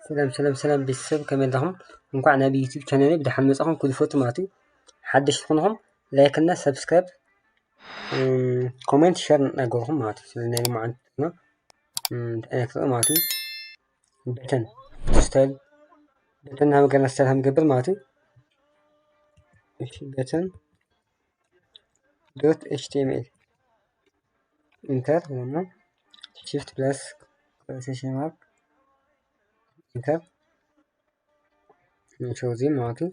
ሰላም ሰላም ሰላም ቤተሰብ፣ ከመይ ኣለኹም? እንኳዕ ናብ ዩቲዩብ ቻነለይ ብደሓን መጻኹም። ክፍልፈቱ ማለት እዩ። ሓደሽቲ ዝኾንኹም ላይክ እና ሰብስክራይብ፣ ኮሜንት፣ ሸር እናገርኹም ማለት እዩ። ስለዚ ናይ ልማዓንትና እንታይ ክርኢ ማለት እዩ። በተን ስታይል በተን ሃምገርና ስታይል ሃምገብር ማለት እዩ። እሺ በተን ዶት ኤች ቲ ኤም ኤል ኢንተር፣ ደግሞ ሺፍት ፕላስ ኮቴሽን ማርክ ኢንተር። ንሸው እዚ ማለት እዩ።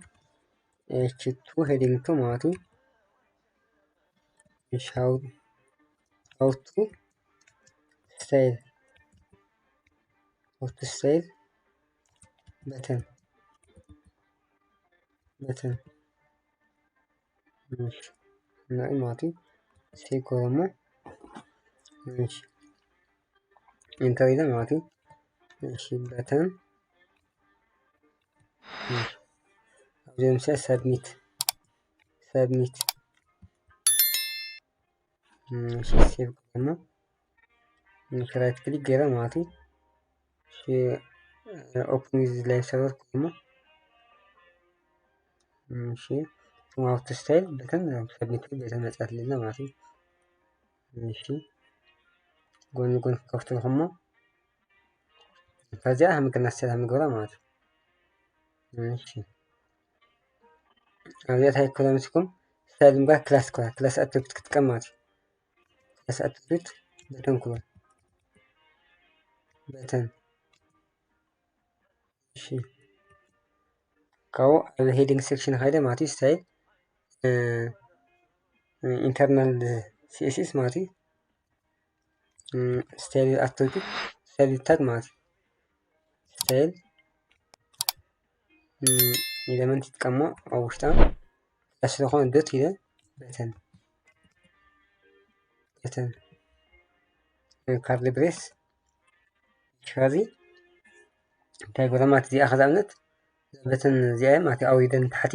ኤች ቱ ሄዲንግ ቱ ማለት እዩ። ሻውቱ ስታይል፣ ኦቱ ስታይል በተን በተን ናይ ማለት እዩ። ሴኮ ደግሞ ኢንተር ኢለ ማለት እዩ። እሺ በተን ኣብዚ ለምሳሌ ሰብሚት ሰብሚት እሺ ሴቭ ገይረና እሺ ራይት ክሊክ ገይረ ማለት እዩ። እሺ ኦፕን ዊዝ ላይቭ ሰርቨር ክብሎ እሺ ማውት ስታይል በተን ሰብሚት በተን መጻት ለና ማለት እዩ። እሺ ጎን ጎን ከፍቶ ከሞ ከዚያ ሃምገርና ስታይል ሃምገራ ማለት እዩ። እሺ ኣብዚኣ እንታይ ክብላ ምስኩም ስታይል ምጋር ክላስ ክላ ክላስ ኣትሪቢዩት ክትጥቀም ማለት እዩ። ክላስ ኣትሪቢዩት በተን ክብሎ በተን እሺ ካብኡ ኣብ ሄዲንግ ሴክሽን ከይደ ማለት እዩ። ስታይል ኢንተርናል ሲኤስኤስ ማለት እዩ። ስታይል ኣትሪቢዩት ስታይል ታግ ማለት እዩ። ስታይል ኤለመንት ይጥቀሞ ኣብ ውሽጣ ስለዝኾነ ዶት ኢለ በተን በተን ካርሊ ብሬስ ሸዚ እንታይ ገዛ ማለት እዚኣ ከዛ እምነት በተን እዚኣ ማለት ኣውሪደን ታሕቲ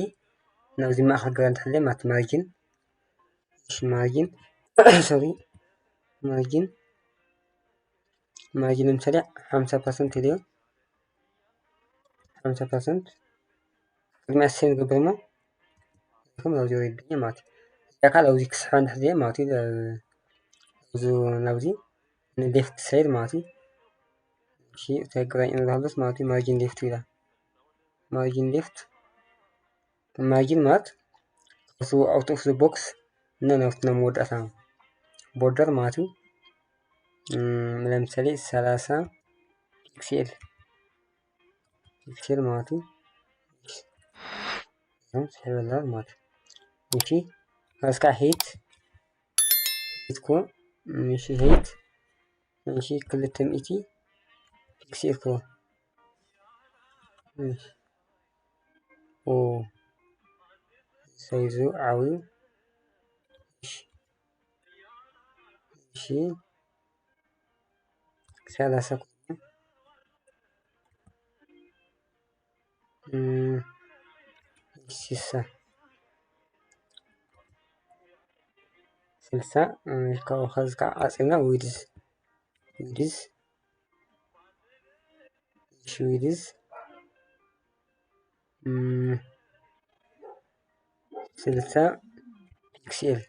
ናብዚ ማእኸል ገዛ ንትሕለ ማለት ማርጂን እሺ ማርጂን ሶሪ ማርጂን ማርጂን ለምሳሌ ሓምሳ ፐርሰንት ኢለዮ ሓምሳ ፐርሰንት ቅድሚያ ሴን ገብርሞ ከም ኣብዚ ወሪድኒ ማለት እዩ። እዚኣ ካል ኣብዚ ክስሕባ እንድሕር ማለት እዩ። ኣብዚ ናብዚ ንሌፍት ሳይድ ማለት እዩ። እሺ እንታይ ግራኝ እንረሃበት ማለት እዩ። ማርጂን ሌፍት ይላል። ማርጂን ሌፍት ማርጂን ማለት ከሱ ኣውት ኦፍ ዘ ቦክስ እና ናብቲ ናይ መወዳእታ ቦርደር ማለት እዩ። ለምሳሌ ሰላሳ ፒክሴል ፒክሴል ማለት እዩ። ስሕበላ ማለት እዩ። እሺ እስካ ሄት ሄት ኮ እሺ ሄት እሺ ክልተ ሚእቲ ፒክሴል ኮ እሺ ኦ ሳይዙ ዓብዩ እሺ እሺ ሰላሳ ኮይኑ ስልሳ ስልሳ ካብኡ ከዚ ከዓ ዓፂና ዊድዝ ዊድዝ እሺ ዊድዝ ስልሳ ፒክሴል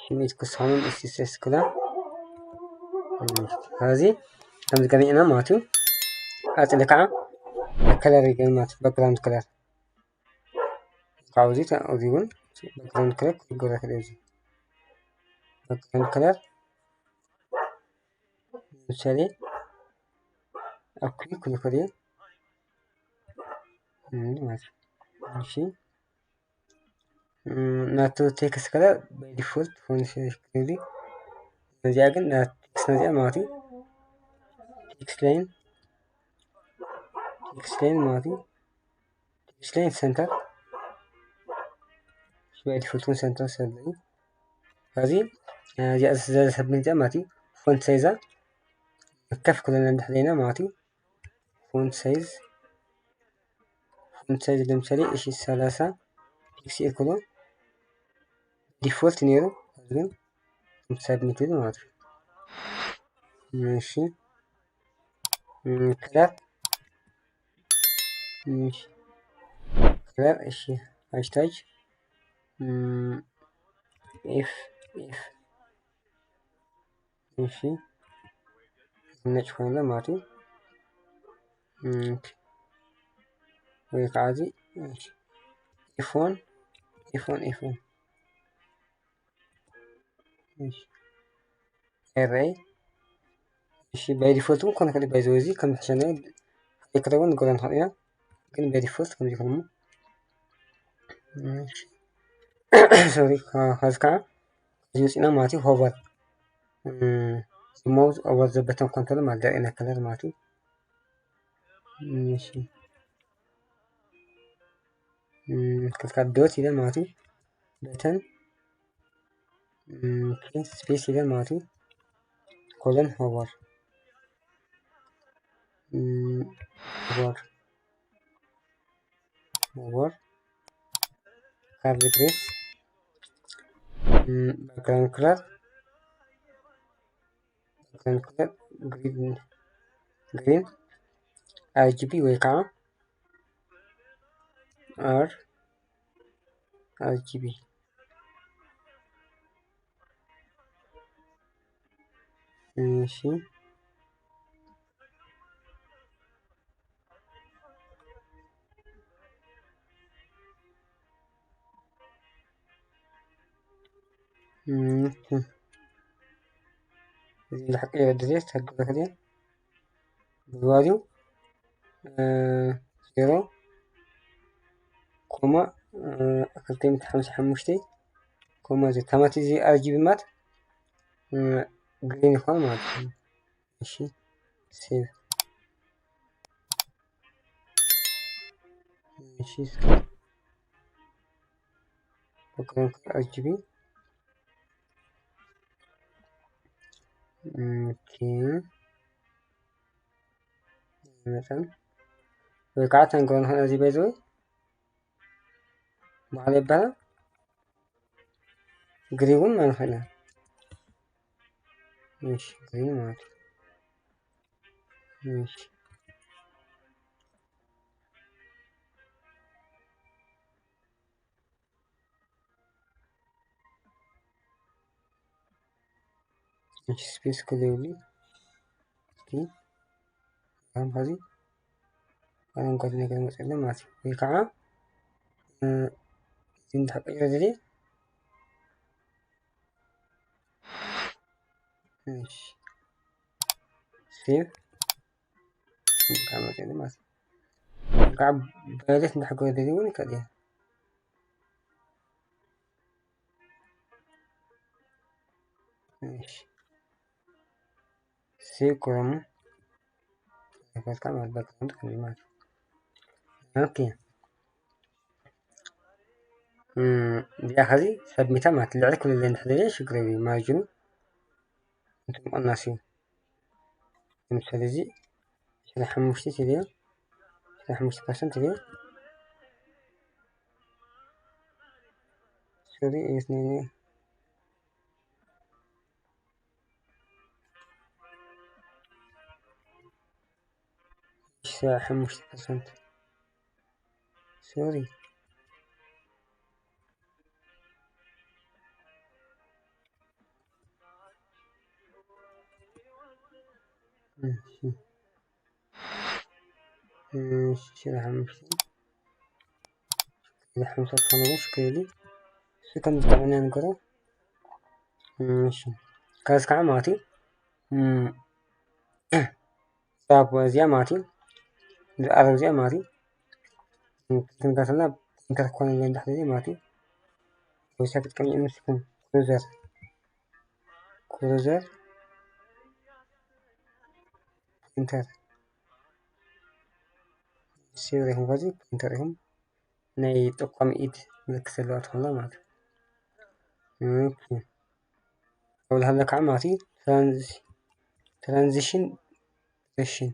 ሽሚት ክሳሙን እስቲ ሰስክላ እዚ ከምዚ ገሚዕና ማለት እዩ። ኣፅሊ ከዓ ከለር ይገኝ ማለት ባክግራውንድ ከለር ካብዚ እዚ እውን ባክግራውንድ ከለር ክግበረ ክእል እዚ ባክግራውንድ ከለር ምሳሌ ኣኩ ክልክል እዩ ማለት እሺ ናቱ ቴክስት ከለር ባይ ዲፎልት ፎንት ሴሌክት ክብል እዚኣ ግን ቴክስት ነዚኣ ማለት እዩ። ቴክስት ላይን ቴክስት ላይን ማለት እዩ። ቴክስት ላይን ሰንተር ባይ ዲፎልት ውን ሰንተር ሰለዩ ከዚ እዚኣ ዘሰብ ነዚኣ ማለት እዩ። ፎንት ሳይዛ ከፍ ክለና እንድሕለና ማለት እዩ። ፎንት ሳይዝ ፎንት ሳይዝ ለምሳሌ እሺ ሰላሳ ፒክሴል ክሎ ዲፎልት ነይሩ ግን ሰብሚት ኢሉ ማለት እዩ። እሺ፣ ከለር፣ እሺ፣ ከለር፣ እሺ፣ ሃሽታግ፣ ኤፍ፣ ኤፍ፣ እሺ፣ ነጭ ኮይኑ ማለት እዩ። ኦኬ። ወይ ከዓ እዚ፣ እሺ፣ ኤፍ ዋን፣ ኤፍ ዋን፣ ኤፍ ዋን። እሺ፣ ኤረይ። እሺ፣ ባይ ዲፎልት እውን ክኾን ይኽእል እዩ። ባይ ዘ ወይ እዚ ከም ዝሕሸና ይክረውን ንገሮ ንኽእል ኢና። ግን ባይ ዲፎልት ከምዚ ይኹን እሞ። እሺ። ሶሪ፣ ከ-፣ ከዚ ከዓ እዚ ውፅኢና ማለት እዩ። ሆቨር፣ እም፣ ማውዝ ኦቨር ዘ በተን ኮንትሮል ማለት ደርኤና ከለር ማለት እዩ። እሺ። እም፣ ከዚ ከዓ ዶት ኢለ ማለት እዩ። በተን፣ እም፣ ስፔስ ኢለ ማለት እዩ። ኮለን ሆቨር፣ እም፣ ሆቨር፣ ሆቨር፣ ካርሊ ብሬስ፣ እም፣ ባክግራውንድ ክለር፣ ባክግራውንድ ክለር ግሪን፣ ግሪን፣ አር ጂ ቢ ወይ ከዓ አር፣ አር ጂ ቢ። እሺ። እም፣ እዚ ልሕቅ የድልየት ተግብረ ክልኤ ብዝባዝዩ፣ እ፣ ዜሮ ኮማ፣ እ፣ ክልተ ሚእቲ ሓምሳ ሓሙሽተ ኮማ ዜሮ። ተማቲ እዚ ኣር ጂ ቢ ማት፣ እ፣ ግሪን ይኾን ማለት እዩ። እሺ፣ ሴቭ። እሺ፣ እስኪ በክሮን ኣር ጂ ቢ። ኦኬ። መጠን ወይ ከዓ ተንኮን ሆነ እዚ በይዘ ወይ በኋላ ይባላል። ግሪ እውን ማለት ነው። እሺ፣ ግሪ ማለት ነው። እሺ። እሺ፣ ስፔስ ክልውሊ። እስኪ ከም ከዚ ኣረንጓዴ ነገር መፅለን ማለት እዩ። ወይ ከዓ፣ እ፣ እዚ እንድሕር ቀይረ ዝደልየ፣ እሺ፣ ሴቭ፣ ወይ ከዓ መፅለን ማለት እዩ። ወይ ከዓ ቫዮሌት እንድሕር ክገብር ዝደልየ እውን ይክእል እየ። እሺ። ሴቭ ክብሎ እሞ ተፈትካ ማለት ባክግራውንድ ከምዚ ማለት እዩ። ኦኬ። እም፣ እዚኣ ኸዚ ሰብሚታ ማለት ልዕሊ ክልል እንድሕር ሽግር የብሉን። ማርጅኑ እንትን ምቕናስ እዩ። ለምሳሌ እዚ ዕስራን ሓሙሽተን ትልዮ፣ ዕስራን ሓሙሽተ ፐርሰንት ትልዮ። ሶሪ፣ እየት ነይ ነይ። ዕስራን ሓሙሽተ ፐርሰንት። ሶሪ። እሺ። እሺ፣ ዕስራን ሓሙሽተ። ዕስራን ሓሙሽተ ከመለሽ ከይዲ። እሱ ከም ዝጠቕመና ንገሮ። እሺ። ከዚ ከዓ ማለት እዩ። እም፣ እዛ እዚኣ ማለት እዩ። እዛ ኣረብ እዚኣ ማለት እዩ። ክንከፍልና ፕሪንተር ክኾነልና እንድሕር ማለት እዩ። ወይሳ ክትቀምጭ ምስኩም ክሩዘር፣ ክሩዘር ፕሪንተር ሲ ሪኹም፣ ከዚ ፕሪንተር ኢኹም ናይ ጠቋሚ ኢድ ምልክት ዘለዋ ትኾንላ ማለት እዩ። ኦኬ። ኣብ ላዕሊ ከዓ ማለት እዩ ትራንዚ-፣ ትራንዚሽን ድረሽን፣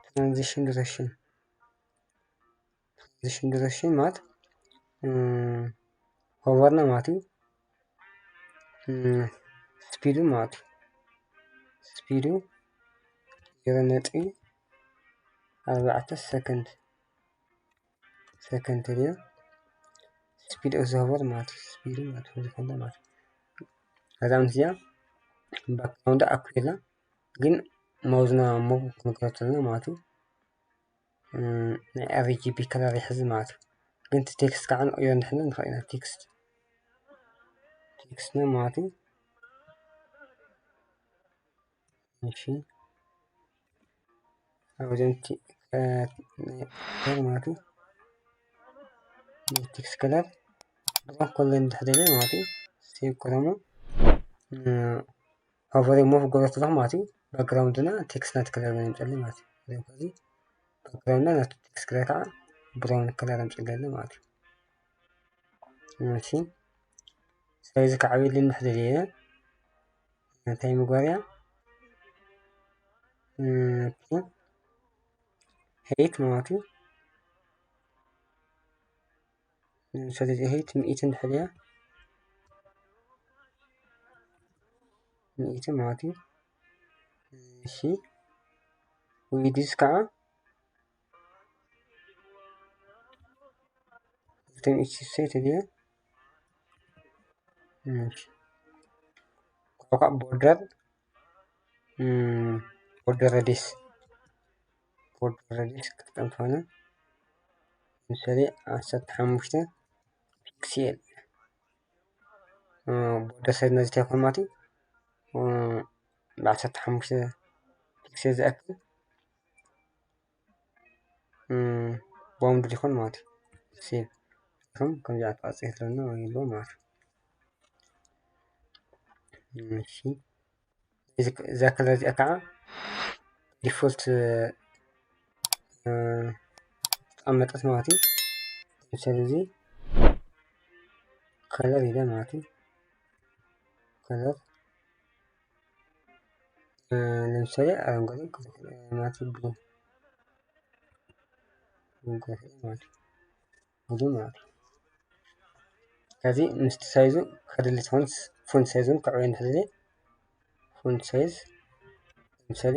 ትራንዚሽን ድረሽን፣ ትራንዚሽን ድረሽን ማለት፣ እም፣ ሆቨርና ማለት እዩ። ስፒዱ ማለት እዩ። ስፒዱ ዜሮ ነጥቢ ኣርባዕተ ሰከንድ ሰከንድ ድዮ speed of the hover ማለት እዩ። ስፒዱ ማለት እዩ ዝኾነ ማለት እዩ። ከዛ ምስ እዚኣ ባክግራውንድ ኣኩላ ግን ማውዝና ሞብ ክንገረተልና ማለት እዩ። ናይ ኣር ጂ ቢ ከለር ይሕዝ ማለት እዩ። ግን እቲ ቴክስት ከዓ ንቕዮ እንድሕና ንኽእል ኢና። ቴክስት ቴክስት ነው ማለት እዩ። እሺ ኣብዘን ማለት እዩ። ቴክስት ከለር ብዛም ኮለን ድሕደለ ማለት እዩ። ሴቭ ክረሙ ሆቨር ሞቭ ገብረት ኣለኹ ማለት እዩ። ባክግራውንድና ቴክስት ናት ከለር የምፀሊ ማለት እዩ። እዚ ባክግራውንድና ናቱ ቴክስት ከለር ከዓ ብራውን ከለር የምፅለለ ማለት እዩ። እሺ ሳይዝ ከዓብየሉ እንድሕር ደልየ እንታይ ምግባር እያ? ሄይት ማለት እዩ። ስለዚ ሄይት ሚእቲ እንድሕር እያ ሚእቲ ማለት እዩ። እሺ ዊድዝ ከዓ ክልተ ሚእቲ ሴት እያ። ኳኳ ቦርደር ቦርደር ረዲስ ቦርደር ረዲስ ክትጠም ትኾነ ምሳሌ ዓሰርተ ሓሙሽተ ፒክሴል ቦርደር ሰይዝ ነዚ ተይኮን ማለት እዩ። ብዓሰርተ ሓሙሽተ ፒክሴል ዝኣክል ቦንድ ይኾን ማለት እዩ። ሴቭ ከም ከምዚ ኣተቃጽ ይትለና ይሎ ማለት እዩ። እሺ እዛ ከለር እዚኣ ከዓ ዲፎልት ተቐመጠት ማለት እዩ። ስለዚ ከለር ኢለ ማለት እዩ። ከለር ለምሳሌ ኣረንጓዴ ማለት ብሉ ማለት እዩ። እዚ ማለት እዩ። ከዚ ምስቲ ሳይዙ ከድሊ ትኾን ፎንት ሳይዙን ክዕብዮ እንድሕር ፎንት ሳይዝ ለምሳሌ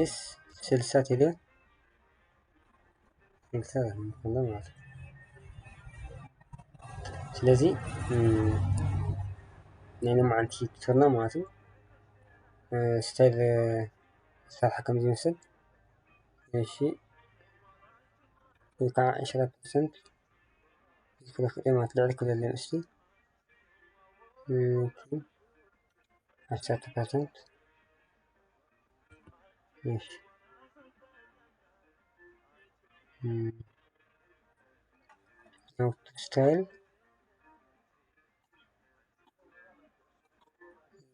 ስልሳ ቴሌ ስልሳ ማለት እዩ። ስለዚ ናይ ሎማዓንቲ ቱቶርና ማለት እዩ። ስታይል ዝሰርሐ ከም ዝመስል እሺ ወይ ከዓ ዕስራ ፐርሰንት ክልክል ማለት ልዕሊ ክልል ንእሽቲ ዓሰርተ ፐርሰንት እሺ ስታይል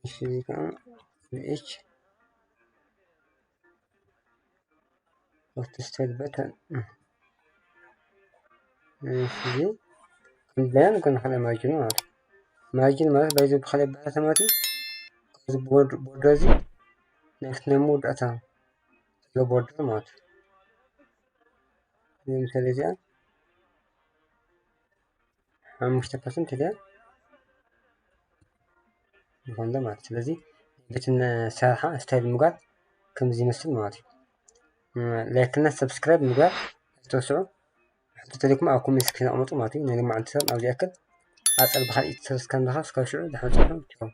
እሺ እዚ ከዓ ኤች ኦፍ ስታይል በተን እዚ ከምዚ ላይን ኮን ከለ ማርጅን ማለት ማርጅን ማለት ባይዞ ብኸለ ባለ ተማቲ ከዚ ቦርደር እዚ ናይ ፍትነ መወዳእታ ዘሎ ቦርደር ማለት እዩ። ለምሳሌ እዚኣ ሓሙሽተ ፐርሰንት እያ ዝኾንዶ ማለት ስለዚ ቤትን ሰርሓ ስታይል ምግባር ከምዚ ይመስል ማለት እዩ። ላይክና ሰብስክራይብ ምግባር ዝተወስዑ ሕቶ ተሊኩም ኣብ ኮሜንት ስክሪን ኣቕመጡ ማለት እዩ። ናይ ልማዓንቲ ሰብ ኣብዚ ያክል ኣፀል ብካልእ ትሰርስ ከምዝኻ እስካብ ሽዑ ድሓን ፅሑ ቻው።